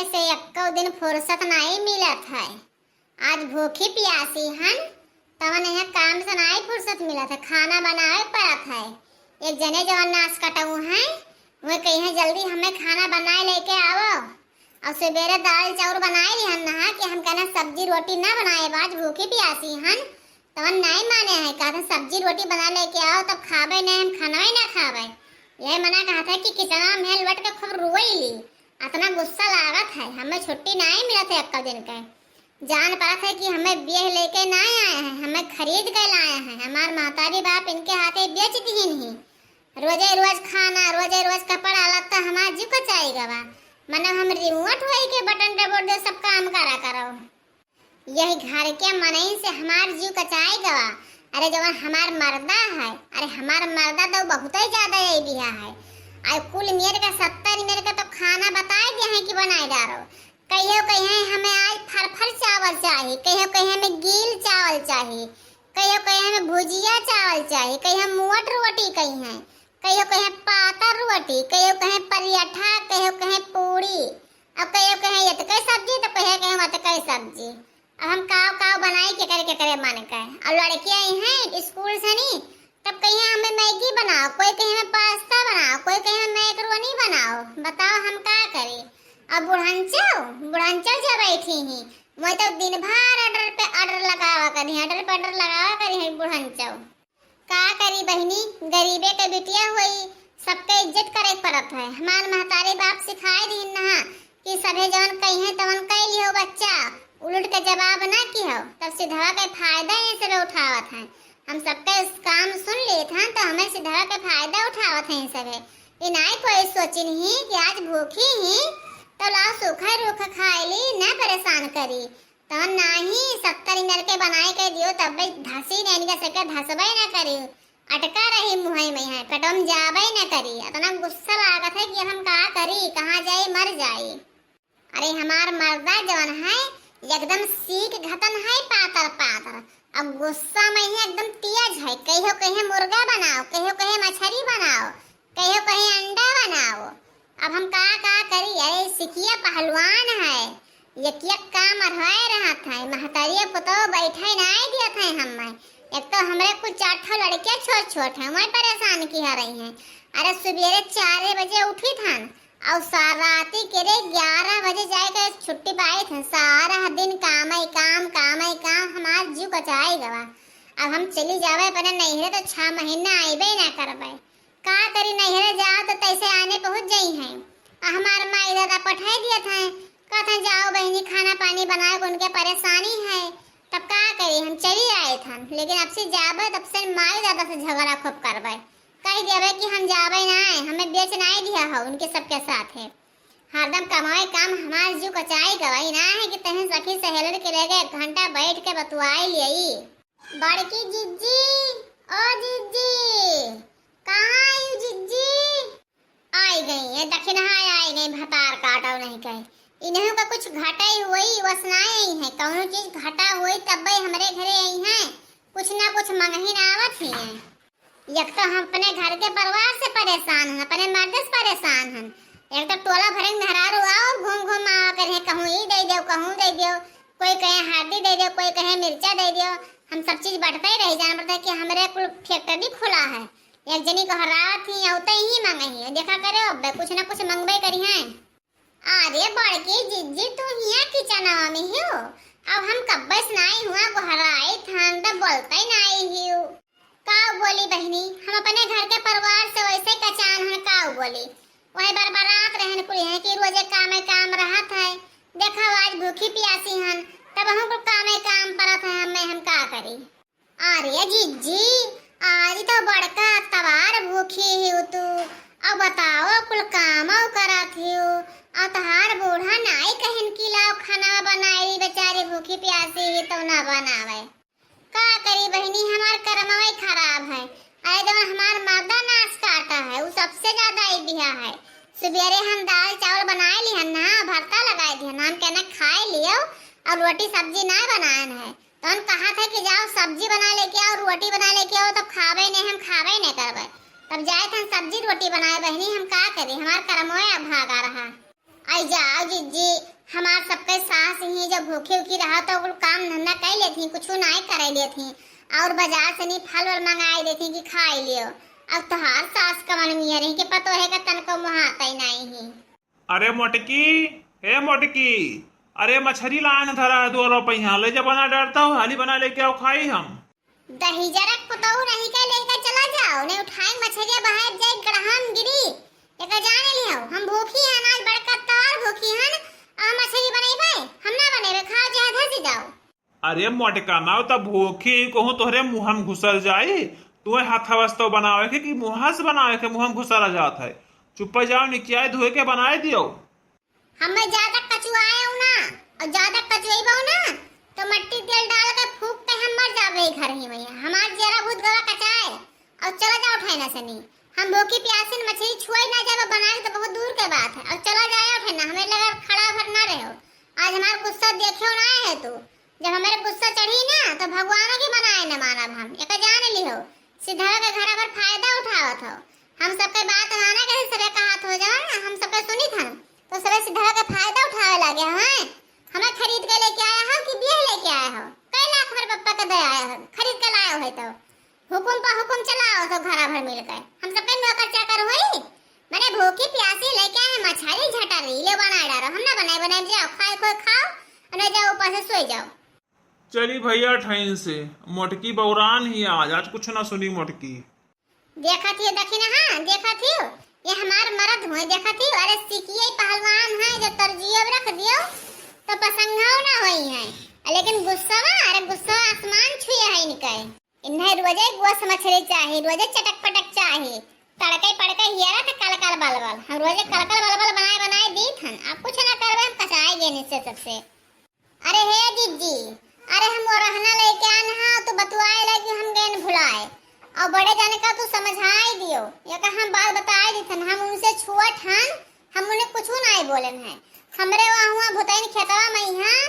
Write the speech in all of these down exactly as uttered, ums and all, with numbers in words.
से एक्को दिन फुर्सत नाहीं मिलत है। आज भूखी पियासी हन, तवन यहाँ काम से नाहीं फुर्सत मिलत है, खाना बनावे पड़त है। एक जने जवन नास कटऊ हैं, वे कही हैं, "जल्दी हमें खाना बनाए लेके आवो।" और सुबेरे दाल चाउर बनाए लिहन नहा कि हम कहना सब्जी रोटी ना बनाए, आज भूखी पियासी हन, तवन नाहीं माने हैं, कहत हैं, "सब्जी रोटी बना लेके आओ, तब खाबे नहीं, हम खाना ही ना खाबे।" यह मना कहत है कि किचना में लौट के खूब रोई ली, अतना गुस्सा लागत है, हमें छुट्टी नाहीं मिलत है एक्को दिन के। जान पड़त है कि हमें बेह लेके ना आए हैं, हमें खरीद के लाए हैं। हमार महतारी बाप इनके हाथे बेच दिहिन ही। रोजे रोज खाना, रोजे रोज कपड़ा लत्ता, हमार जीव कचाई गवा। मने हम रिमोट होई के बटन दबोर दे, सब काम करा करो। यही घर के मनई से हमार जीव कचाई गवा। अरे जवन हमार मर्दा है, अरे हमार मर्दा तो बहुत ही ज्यादा यही बिहा है। अरे कुल मेर का सत्तर मेर का तो खाना बताए दिया है कि बनाए डारो। कहियो कहिए हमें आज फरफर चावल चाही, कहियो कहिए हमें गील चावल चाही, कहियो कहिए हमें भुजिया चावल चाही, कहियो मोट रोटी कहिए, कहियो कहिए पातर रोटी, कहियो कहिए पराठा, कहियो कहिए पूरी, अब कहियो कहिए एतके सब्जी तो कहियो कहिए ओतके सब्जी। अब हम काव काव बनाई, केकरे केकरे मन के। अब लड़कियां आई हैं स्कूल से नी, तब कहिए हमें मैगी बनाओ, कोई कहिए हमें पास्ता बनाओ, कोई कहिए हमें मैकरोनी बनाओ। बताओ हम का करी? अब बुढ़ंचो, बुढ़ंचो जो बैठी ही, वही तो दिन भर ऑर्डर पे ऑर्डर लगावा करी, ऑर्डर पे ऑर्डर लगावा करी है बुढ़ंचो। का करी बहिनी, गरीबे के बिटिया होई, सबके इज्जत करे के पड़त है। हमार महतारी बाप सिखाए दिहिन नहा कि सभे जवन कहिए तवन कह लियो बच्चा, उलट के जवाब ना किहो, तब सिधवा के फायदा ये सभे उठावत हैं। हम सबके काम सुन लेत हैं तो हमें सिधवा के फायदा उठावत हैं सभे। ये नाई कोई सोचिन ही कि आज भूखी ही तो लाओ सूखा रूखा खाए ली, ना परेशान करी। तो नाही सत्तर मिनट के बनाए के दियो, तब धसी नहीं इनका सके धसबे ना करी, अटका रही मुहई में है, पेटवा में जाबे ना करी। इतना गुस्सा लागत है कि अब हम का करी, कहाँ जाई, मर जाई। अरे हमार मर्दा जवन है एकदम सीख घतन है, पातर पातर, अब गुस्सा में ही एकदम तेज है। कहियो कहे मुर्गा बनाओ, कहियो कहे मछली बनाओ, कहियो कहे अंडा बनाओ। अब हम का का करी? अरे सिकिया पहलवान है, एक एक काम अरहाए रहत है, महतरिया पुतौ बैठे नाई दियत है हमें। एक तो हमरे कुल चार ठो लड़कियां छोट छोट हैं, वही परेशान किहा रही हैं। अरे सुबेरे चार बजे उठी थन और सा-, राती के रे ग्यारह बजे जाए के छुट्टी पाई थन। सारा दिन काम ही काम, काम ही काम, हमार जीव कचाई गवा। अब हम चली जावे अपने नैहरे तो छह महीना आइबे ना करबे। का करी, नैहरे जाओ तो तैसे आने पहुँच जाई हैं। आ हमार माई दादा पठाई दियत हैं, कहत हैं, "जाओ बहिनी, खाना पानी बनाओ, उनके परेशानी है।" तब का करी, हम चली आए थन, लेकिन अब से जाबे तब से माई दादा से झगड़ा खूब करबे, कह देबे कि हम जाबे ना, हमें बेच नाई दिया हो उनके सबके साथ है। हरदम कमाए काम, हमार जीव कचाई गवाई ना है कि तहें सखी सहेलर के लगे एक घंटा बैठ के बतुआई लियई। बड़की जिज्जी, ओ जिज्जी, कहाँ आयु जिज्जी? आई गई, ये दखिनहा आई गई, भतार काटो नहीं कहे। इन्हों का कुछ घटा ही हुई, वसनाए आई है, कौनो चीज घटा हुई तब भाई हमरे घरे आई हैं, कुछ ना कुछ मंगही ना आवत ही हैं। एक तो हम अपने घर के परिवार से परेशान हन, अपने मर्द से परेशान हन। एक तो टोला भरे मेहरारू आओ, घूम घूम आवा करे, कहूँ ई दे दो, कहूँ दे दो, कोई कहे हल्दी दे दो, कोई कहे मिर्चा दे दो। हम सब चीज बटते ही रह जान पड़ता है कि हमरे कुल फैक्ट्री खुला है। एक जनी को हरावत ही, औते ही मांगे ही। देखा करे, अब कुछ ना कुछ मंगबे करी हैं। अरे बड़की जिज्जी, तू हिया किचनवा में हियो? अब हम कब्बे से नाई हुआ गोहराई थान त बोलते ही नाई हियो। का बोली बहिनी, हम अपने घर के परिवार से वैसे कचान हन, का बोली? वही बरबरात रहन कुली हैं कि रोजे कामे काम रहत है। देखा आज भूखी पियासी हन, तब हम कुल कामे काम परत है, हमें हम का करी? अरे जिज्जी, आज तो बड़का अतवार भूखी हिउ तू। अब बताओ, कुल कामो करत हिउ, अतहार बूढ़ा नाई कहिन कि लाओ खाना बनाई, बेचारी भूखी प्यासी ही तो ना बनावे। का करी बहिनी, हमार करमवे खराब है। अरे जवन हमार मर्दा नाश काटा है, उ सबसे ज्यादा ही बिहा है। सुबेरे हम दाल चावल बनाए लिहन ना, भरता लगाए दिहन, हम कहना खाए लियो और रोटी सब्जी ना बनाएन है। तौन कहा था कि जाओ सब्जी बना लेके आओ, रोटी बना लेके आओ, तब खावे नहीं, हम खावे नहीं करबे। तब जाए थे सब्जी रोटी बनाए बहिनी, हम का करी, हमार करमोए अभागा रहा। आई जाओ जिज्जी, हमार सबके सास ही जब भूखी उखी रहा तो कुल काम धंधा कर लेती, कुछ नाई कर लेती, और बाजार से नहीं फल वल मंगाई देती कि खाई लियो। अब तोहार सास कवन मियर ही कि पतोहे का तनको मुहाता ही नहीं ही। अरे मोटकी, हे मोटकी, अरे मछरी लान धरा है दो रुपया, ले जा बना डालता हूँ, हाली बना लेके आओ, खाई हम। दहिजरक पुतऊ नहीं के लेके चला जाओ, नहीं उठाई मछरिया बहाए जाए गड़हम गिरी। एका जान लियो, हम भूखी हैं, अनाज बड़का तोहार भूखी हन, आ मछरी बनैबे, हम ना बनैबे, खाओ जहाँ धसी जाओ। अरे मोटका नाव त भूखी कहूँ तोहरे मुँह में घुसर जाई, तुहे हाथ वस्तो बनावे के कि मुँह से बनावे के मुँह में घुसर जात है। चुप्पा जाओ, निकियाए धोए के बनाए दियो। हमें ज्यादा कचुआए हो ना, और ज्यादा कचुआई बहु ना, तो मट्टी तेल डाल के फूक के हम मर जाबे घर ही में। हमार जरा भूत गवा कचाए, और चला जाओ ठहना से नहीं। हम भूखी प्यासी न मछली छुआई ना जाबे, बनाए तो बहुत दूर के बात है, और चला जाए ठहना, हमें लगा खड़ा भर ना रहो। आज हमार गुस्सा देखे ना है तू, जब हमारे गुस्सा चढ़ी ना तो भगवान की मनाए न मानब हम, एक जान लिहो। सिद्धवा के घर पर फायदा उठावत हो, हम सबके बात माना के सबे कहत हो जवन, हम सबके सुनित हन, तो सबे सिद्धवा के फायदा उठावे लागे हो, हैं? हमें खरीद के लेके आया हो कि बियाह लेके आया हो? कई लाख हमारे पप्पा के दे आया हो, खरीद के लाए हो तो हुकुम पर हुकुम चलाओ तो घरा भर मिल के हम सबके नौकर चाकर होई। मने भूखी प्यासी लेके आए मछली झटरी ले बना डारो, हम ना बनाए बनाए जाओ, खाए खोए खाओ, और नहीं जाओ ऊपर से सोई जाओ। चली भैया ठैन से, मोटकी बौरान ही आज, आज कुछ ना सुनी मोटकी। देखत हियो, देखी ना, हाँ, देखत हियो, ये हमार मरद हुए, देखत हियो, अरे सिकिये पहलवान है, जो तरजियो रख दियो, तो पसंगाओ ना होई है, लेकिन गुस्सा, अरे गुस्सा आसमान छुए है इनके। इन्हें रोजे गोस मछली चाही, रोजे चटक पटक चाही, तड़के पड़के हियरा तो कल कल बल बल, हम रोजे कल कल बल बल बनाए बनाए दीत हन, आप कुछ ना करबे, हम कचाए गए निश्चय सबसे। अरे हे जिज्जी, अरे हम वो रहना लेके आन हा, तू बतुआए लगी हम गएन भुलाए। और बड़े जाने का तू समझाए दियो, या का हम बात बताए दिथन, हम उनसे छुअत हन, हम उन्हें कुछ नाई बोलन है। हमरे वहाँ हुआ भुतैन खेतवा में यहाँ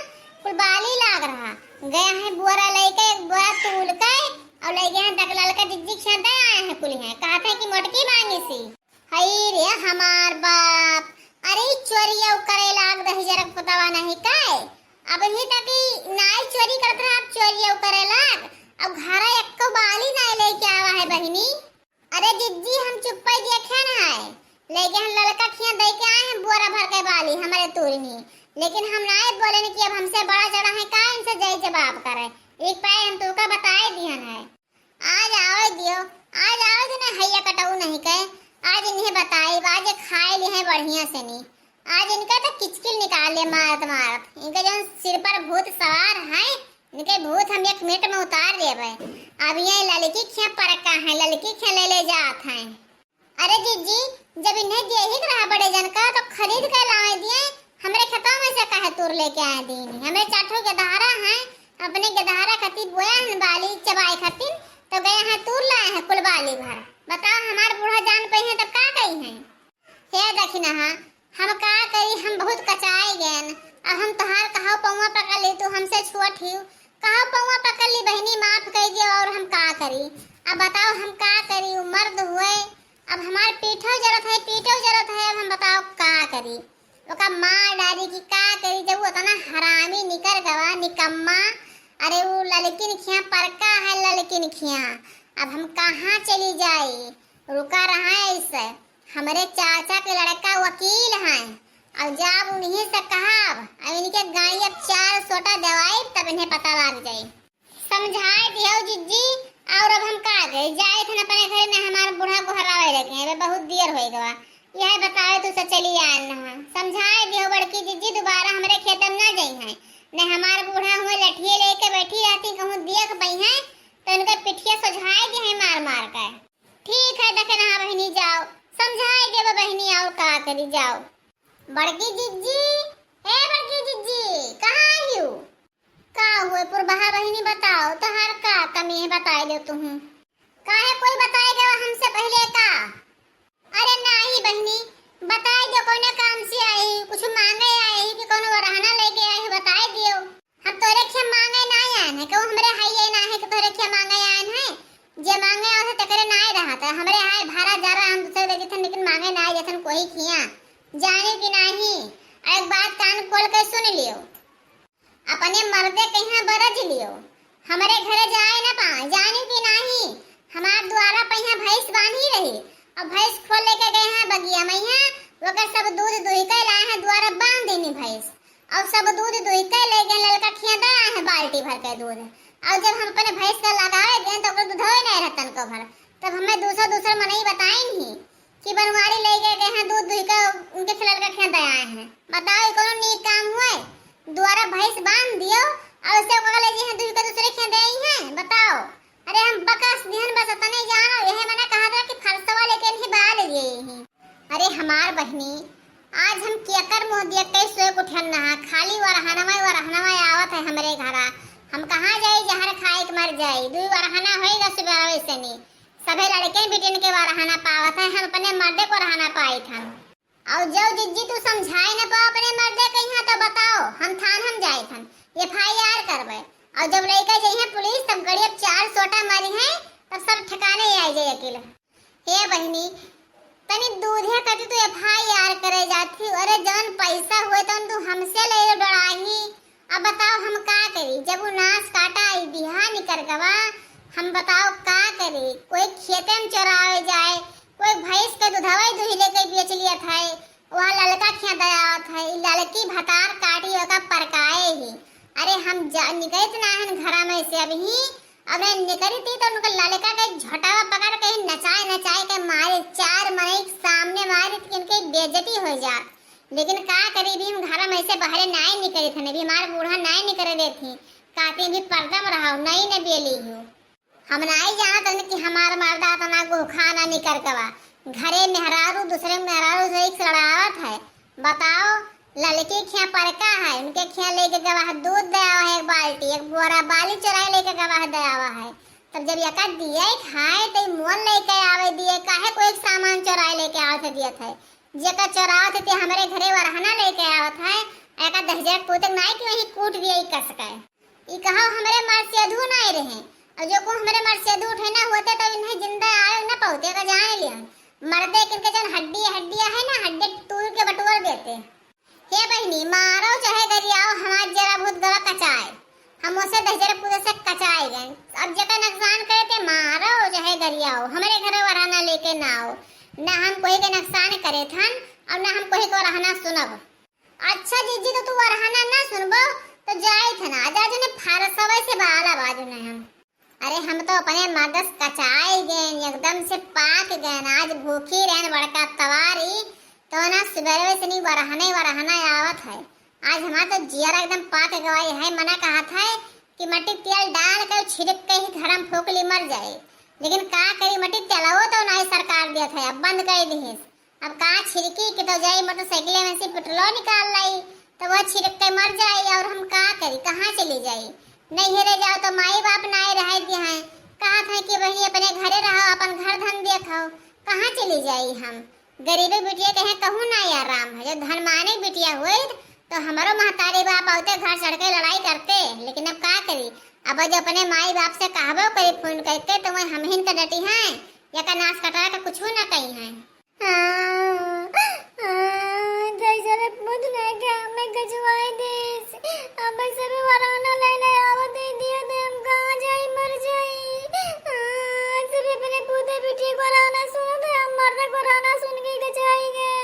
कुल बाली लाग रहा, गया है बोरा लेके, एक बोरा तूल के, और ले गए हैं दकलाल का जिज्जी खेत आए हैं कुल हैं, कहते हैं कि मोटकी मांगी सी। हई रे हमार बाप, अरे ई चोरिया करे लाग दहिजरक पुतवा नहीं काय? अब ही तक ई नाई चोरी करत रहा, अब चोरिया करे लाग। अब घरा एक्को बाली नाई लेके आवा है बहिनी। अरे जिज्जी हम चुप्पे देखे न है, लेके हम ललका खिया दे के आए हैं बोरा भर के बाली हमारे तूरनी, लेकिन हम नाई बोले कि अब हमसे बड़ा चढ़ा है का इनसे जय जवाब करे। एक पाए हम तुका बताए दिहन है। आज आवे दियो, आज आवे दियो ना, हैया कटाऊ नहीं कहे। आज इन्हें बताई, आज ये खाए ली हैं बढ़िया से नहीं। आज इनका तो किचकिल निकाल ले मारत मारत। इनके जौन सिर पर भूत सवार है, इनके भूत हम एक मिनट में उतार लेबे। अब ये ललकी खिया परका है, ललकी खिया ले ले जात हैं। अरे जिज्जी, जब इन्हें देही के रहा बड़े जन का, तो खरीद के लावे दिए, हमरे खेतवा में से काहे तूर लेके आए दीनी? हमरे चार ठो गदहारा हैं, अपने गदहारा खातिर बोया हन बाली चबाए खातिर, तो गए हैं तूर लाए हैं कुल बाली भर। बताओ, हमार बूढ़ा जान पे हैं तब का कही हैं? हे दखिनहा, हम का करी, हम बहुत कचाए गएन। अब हम तोहार कहाव पौवा पकड़ ली, तू हमसे छुअत ही, कहाव पौवा पकड़ ली बहिनी, माफ कर दियो, और हम का करी? अब बताओ हम का करी, उ मर्द हुए, अब हमार पीठो जरत है, पीठो जरत है, अब हम बताओ का करी? ओका मार डारी कि का करी, जब वो इतना हरामी निकर गवा, निकम्मा। अरे उ ललकिन खिया परका है, ललकिन खिया, अब हम कहाँ चली जाई? रुका रहा ऐसे, हमरे चाचा के लड़का वकील हैं, और जब उन्हीं से कहब, अब इनके गाड़ी अब चार सोटा दवाई, तब इन्हें पता लग जाई। समझाए दियो जिज्जी, और अब हम का करी? जाए थे अपने घरे में, हमार बूढ़ा को हरावे लगे हैं, बहुत देर हो गवा। यह बताओ तू से चली आन ना। समझाए दियो बड़की जिज्जी, दोबारा हमरे खेत में ना जाई हैं, ने हमार बूढ़ा हुए लठिए लेके बैठी रहती, कहूँ देख पई हैं, तो इनके पिठिया सोझाए दी हैं मार मार के। ठीक है, देखे ना बहिनी, जाओ, समझाए देबे बहिनी, आओ का करी, जाओ। बड़की जिज्जी, ए बड़की जिज्जी, कहाँ आई हो? का हुए पुरबहा बहिनी, बताओ, तोहार का कमी है, बताए दो तुहूँ। काहे कोई बताए देवा हमसे पहले का? अरे नाही बहिनी, बताए दो, कौने काम से आई, कुछ मांगे आई कि कौनो रहना लेके आई, बताए दियो। हम तोरे खिया मांगे ना आयन है, कहूँ हमरे हाई ये ना है कि तोरे खिया मांगे आयन है। जे मांगे आवत है, तेकरे ना आए रहा था। हमरे हाय भारा जा रहा, हम दूसरे दे देथन, लेकिन मांगे ना आए जथन कोई खिया। जाने कि नाही, खोल के सुन लियो, अपने मर्दे कहियाँ बरज लियो, हमरे घरे जाए न पाए, जानी कि नाही। हमार दुआरा पहिया भैंस बांधी रही, और भैंस खोल लेके गए हैं बगिया मइहाँ, ओकर सब दूध दुहि के लाए हैं, दुआरा बांध देनी भैंस, और सब दूध दुहि के ले गए, ललका खिया दे आए हैं बाल्टी भर के दूध। और जब हम अपने भैंस का लगावे गए तो ओकर दूधवे नहीं रहतन को भर, तब हमें दूसरा दूसरा मनई बताइन ही कि बनवारी ले गए, गए हैं दूध दुहि के, उनके खिया ललका खिया दे आए हैं। बताओ, ये कोनो नीक काम हुए? दुआरा भैंस बांध दियो और उसे ओकरा ले जी हैं दुहि के दूसरे खिया दे आई हैं, बताओ। अरे हम बकस दिहन बस, तने जानो, यही मने कहा था कि फरसवा लेके नहीं बाल दिए ही। अरे हमार बहिनी, आज हम केकर मुँह देख के सोए के उठन ना, खाली वरहनवा वरहनवा आवत है हमरे घरा। हम कहाँ जाई, जहर खाए के मर जाई। दुई वरहना होई गा सुबह वैसे नहीं, सभे लड़के बिटिन के वरहना पावत है, हम अपने मर्दे को वरहना पाई थन। और जब जिज्जी तू समझाए न पाओ अपने मर्दे कहिया तो बताओ, हम थान हम जाए थन, एफ आई आर करबे। और जब लेके जइहे पुलिस तब गड़िया चार सोटा मारी है, तब सब ठिकाने आ जाए अकेले। हे बहिनी, तनी दूधे खातिर तू एफ आई आर करे जात ही। अरे जौन पैसा हुए तौन तू हमसे ले लो डराही। अब बताओ हम का करी, जब वो नास काटा आई बिहा निकर गवा, हम बताओ का करी? कोई खेते में चरावे जाए, कोई भैंस के दूधवा ही दूही लेके बेच लिया था, वहाँ ललका खिया दयावत है, ई ललकी भतार काटी ओका परकाए ही। अरे हम जा निकलत ना हन घरा में से अभी, अबे निकरी थी तो उनका ललका के झोटावा पकड़ के ही नचाए नचाए के मारी, चार मनई के सामने मारी कि इनके बेइज्जती हो जात। लेकिन का करी, भी हम घर में से बाहरे नाई निकरी थे, भी हमार बूढ़ा नाई निकरे देती, कहती भी पर्दा में रहो, नई न बेली हो। हम नाई जानत रहन कि हमार मर्दा इतना गोखा ना निकर के बा। घरे मेहरारू दूसरे मेहरारू से एक लड़ावत है। बताओ, ललकी खिया परका है, उनके खिया लेके गवा है दूध दे आवा है एक बाल्टी, एक बोरा बाली चोराई लेके गवा है दे आवा है। तब जब यका दिए खाए तो मोल लेके आवे दिए, काहे कोई सामान चोराई लेके आवत है दिए थे? जेका चोरावत है ते हमरे घरे वरहना लेके आवत है, एका दहिजर पूतक नाई कि वहीं कूट दिए कस के। ई कहा हमरे मर्द से अधू नाई रहे, और जो को हमरे मर्द से अधू उठे ना होते तो इन्हें जिंदा आवे ना पाते का जान लिया। मर्दे किनके जन हड्डी हड्डिया है ना, हड्डी तूर के बटोर देते। हे बहिनी, मारो चाहे गरियाओ, हमार जरा भूत गवा कचाए, हम उसे दहजर पूरे से कचाए गए। अब जेका नुकसान करे ते मारो चाहे गरियाओ, हमरे घरे वरहना लेके ना आओ, ना हम कोई के नुकसान करे थन और ना हम कोई को रहना सुनब। अच्छा जीजी, तो तू वरहना ना सुनबो तो जाई थे ना, जा जने फारसवे से बाला बाजू ने हम। अरे हम तो अपने मर्द से कचाई गए, एकदम से पाक गए। आज भूखी रहन बड़का तवारी, तो ना सुबह से नहीं वरहने वरहना आवत है। आज हमार तो जियर एकदम पाक गवाई है, मना कहा था कि मट्टी तेल डाल के छिड़क के ही घर में फूक ली मर जाए, लेकिन का करी, मट्टी तेलवो तो नहीं सरकार दिया था, अब बंद कर दी। अब का छिड़की के तो जाई मोटरसाइकिल में से पेट्रोल निकाल लाई, तो वह छिड़क के मर जाई और हम का करी, कहाँ चली जाई? नहीं हेरे जाओ तो माई बाप नाई रह दिए हैं, कहा था कि वही अपने घरे रहो, अपन घर धन देखो, कहाँ चली जाई हम? गरीबे बिटिया कहे कहूँ ना आराम है, जो धनवाने बिटिया हुई तो हमारो महतारी बाप आते घर चढ़ के लड़ाई करते, लेकिन अब का करी, अब जो अपने माई बाप से कहबो करी फोन करके तो वह हम ही का डटी हैं, या का नाश कटा का कुछ ना कही हैं। हाँ, हाँ, जैसे रे पूत लेके हमें गजवाए देस। अब सबे वराना ले ले आवत है, दिया दे हम कहाँ जाई, मर जाई। हाँ, सबे अपने पूते बिटिया को वराना सुनत है, हम मर्द को वराना सुन के गजाई गए।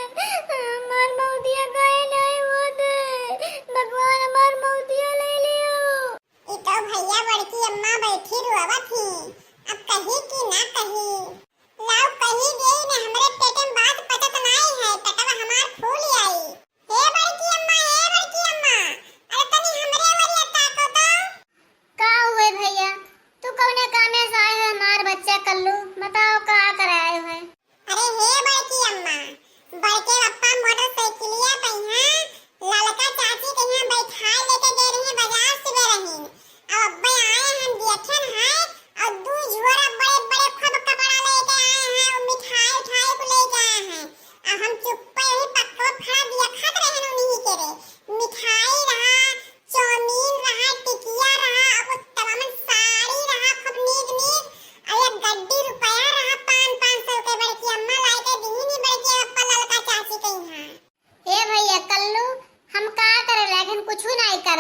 हमार मौतिया काहे नहीं होत? भगवान हमार मौतिया ले लियो। ई तो भैया बड़की अम्मा बैठी रोवत ही, अब कही कि ना कही? लाओ कही देई न, हमरे पेट में बात पचत नाई है, पेटवा हमार फूल आई। हे बड़की अम्मा, हे बड़की अम्मा, अरे तनी हमरे ओरिया ताको तो। का हुए भैया, तू कौने कामे से आए हो हमार बच्चा कल्लू? बताओ का करे आए हो? अरे हे बड़की अम्मा, बड़के पप्पा मोटरसाइकिलिया पे हैं, ललका चाची के यहाँ बैठाए लेके गए रही बाजार सुबह रही। अब अब्बे आए हम देखेन है, और दू झोरा बड़े बड़े खूब कपड़ा लेके आए हैं, और मिठाई उठाई को लेके आए हैं। और हम चुप्पे यही पक्का फड़ा दिया खात रहे उन्हीं के रे। मिठाई रहा, चाउमीन रहा, टिकिया रहा, अब तमाम साड़ी रहा, खूब नीक नीक, और एक गड्डी रुपया रहा, पाँच पाँच सौ के बड़की अम्मा लाई के दीनी बड़की अप्पा ललका चाची के यहाँ। हे भैया कल्लू, हम का करे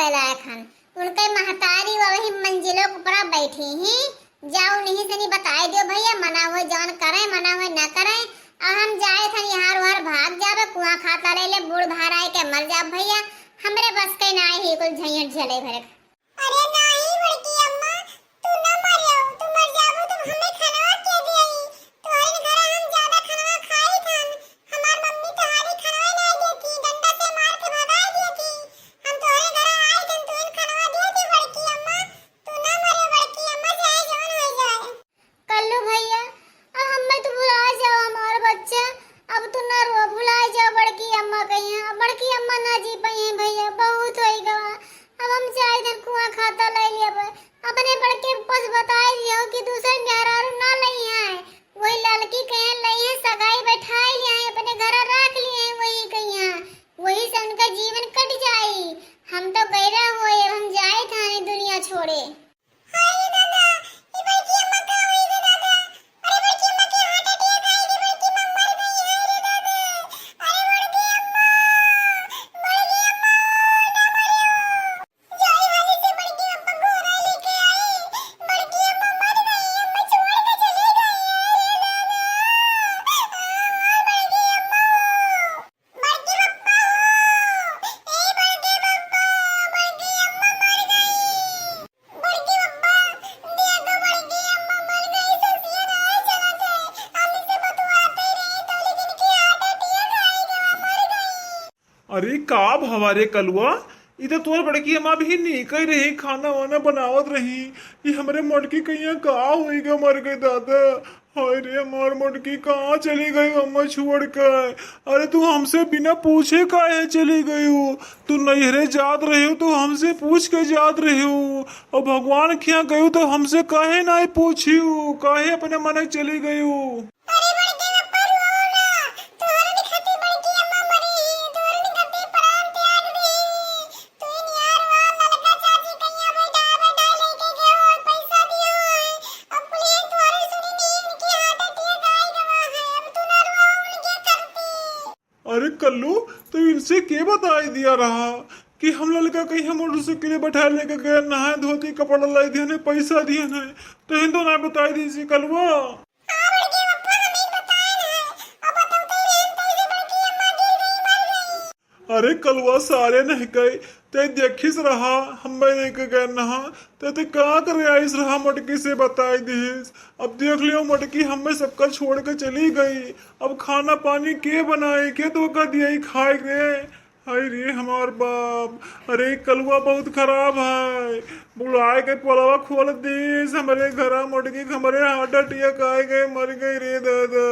लायक हन। उनके महतारी वही मंजिलो के ऊपरा बैठी ही। जाओ नहीं से नहीं बताई दियो भैया, मना हुए जवन करे, मना हुए ना करे। अब हम जाए थन यहाँ उहार भाग जाबे, कुआं खाता ले ले, बूढ़ भार आए के मर जाब भैया। हमरे बस के ना ही कुल झंझट झेले भरे। अरे नाही बड़की अम्मा, तू ना मरियो, तू मर जाबू तो हमें खाना के दियई। तोहरे घर हम ज्यादा खाना खाई थन, हमार मम्मी तोहरे खाना ना देती, डंडा से मार के भगाई देती। हम तोहरे घर आई थन, तू खाना दे दे बड़की अम्मा, तू ना मरियो बड़की अम्मा, चाहे जौन हो जाए। कल्लू भैया, अब हमें तो भुला जाओ हमार बच्चा, अब तू ना रो, भुला जाओ बड़की अम्मा कहिया, अब बड़की अम्मा ना जी पाई है भैया, बहुत होई गवा। अब हम जाए इधर कुआं खाता ले लेब, अपने बड़के बस बताए दियो कि दूसर मेहरारू ना लई है, वही लड़की कहे लई है, सगाई बैठाई ले है, अपने घर रख लिए है, वही कहिया, वही से उनका जीवन कट जाई। हम तो गैरा हुए, अब हम जाए थाने दुनिया छोड़े। हाय रे दादा, ई बड़की अम्मा का होई रे दादा? अरे बड़की अम्मा के heart attack आई रे, बड़की अम्मा मर गई, हाय रे दादा। अरे बड़की अम्मा, बड़की अम्मा, ना मरियो। जाई वाली से बड़की अम्मा गोरा लेके आई, बड़की अम्मा मर गई, अम्मा छोड़ के चली गई, हाय रे दादा। आ, बड़की अम्मा। बड़के बप्पा हो, ए बड़के बप्पा, बड़के अम्मा मर गई। बड़के बप्पा, देखो बड़के अम्मा मर गई, ससुर आए चला थे। हम इसे बतुआते रहे तो लेकिन के heart attack आई गवा, मर गई। अरे का भवा रे कलुआ, ई तो तोर बड़की अम्मा भी नीके रही, खाना वाना बनावत रही। ई हमरे मोटकी कहिया का होई ग, मर गई दादा। हाय रे, हमार मोटकी कहाँ चली गई अम्मा छोड़ के? अरे, तू हमसे बिना पूछे काहे चली गई हो? तू नैहरे जात रही हो, तू हमसे पूछ के जात रही हो। और भगवान खिया गई हो, तो हमसे काहे नाहीं पूछी हो? काहे अपने मन चली गई हो? अरे बड़के बप्पा, रोओ ना, तोहरे खातिर बड़की अम्मा मरी ही, तोहरे खातिर प्राण त्याग दी। तू ही निहार हुआ, ललका चाची कहिया बैठा बैठा लेके गयो और पैसा दियो है। अब पुलिस तोहरे सुनी नहीं, इनकी heart attack आई गवा है, अब तू ना रोओ उनके करती। अरे कल्लू, तो इनसे के बताई दिया रहा कि हम ललका कहीं हम मोटरसाइकिल बैठा लेके गए, नहाए धोती कपड़ा लाई दिए नहीं, पैसा दिए नहीं, तो हिंदो ना बताई दी सी कलुआ। हाँ बड़के बप्पा, हम ही बताए रहे, अब बतौते रहे तो इसे बड़की अम्मा गिर गई, मर गई। अरे कलुआ, सारे नहीं कहे, ते देखिस रहा, हम नहीं के गए नहा, ते ते का करे आइस रहा, मोटकी से बताई दिहिस। अब देख लियो मोटकी, हमें सबका छोड़ के चली गई। अब खाना पानी के बनाई, के धोखा दिया ही खाए रे? हाय रे हमार बाप, अरे कलुआ बहुत खराब है, बुलाए के पोलवा खोल दिस हमरे घरा मोटकी, हमरे heart attack आए गए, मर गई रे दादा।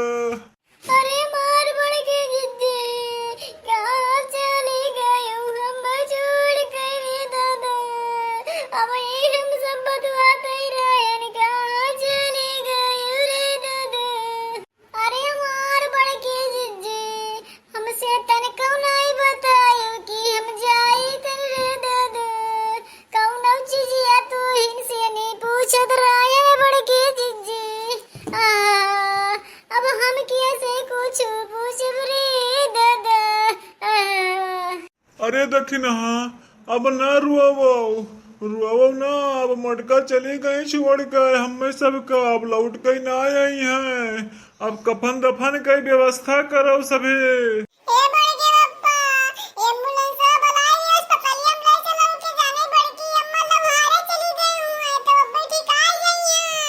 अरे मार बड़के जिज्जी, कहाँ चली गयू हम छोड़ के रे दादा? अब ये हम सब बतुआते रहन, कहाँ चली गयू रे दादा? अरे हमार बड़के जिज्जी, हमसे तनिको नाई बतायो कि हम जाई तन रे दादा। कौनो चीजिया तू इनसे नहीं पूछत रहे बड़के जिज्जी। आ, अब हम कैसे कुछ पूछब रे दादा? आ। अरे दखिनहा, अब ना रुआवो, रुआवो ना, अब मोटका चली गई छोड़ के हमें सबका, अब लौट के ना आई हैं। अब कफन दफन के व्यवस्था करो सभे। ए बड़के बप्पा, एम्बुलेंस बुलाई, अस्पतालिया में ले चलो, उनके जाने बड़की अम्मा लम्हारे चली गई हुई है, तो अब बैठी का आई गई है।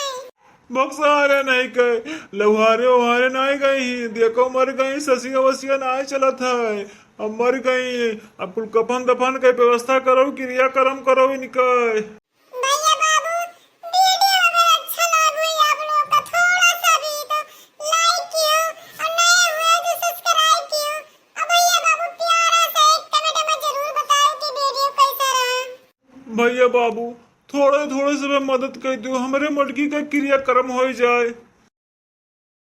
बक्सा हरे नहीं गए, लौहारे ओहारे नहीं गई ही, देखो मर गई, ससिया वसिया नहीं चलत है, अब मर गई। अब कुल कफन दफन के व्यवस्था करो, क्रियाकर्म करो इनके। भैया बाबू, वीडियो अगर अच्छा लागो या आप लोग का थोड़ा सा भी तो like कियो और नए हुए तो subscribe कियो। और भैया बाबू प्यारा सा एक comment में जरूर बताओ कि वीडियो कैसा रहा। भैया बाबू, थोड़े थोड़े से मदद कर दो, हमरे मोटकी का क्रियाकर्म हो जाए।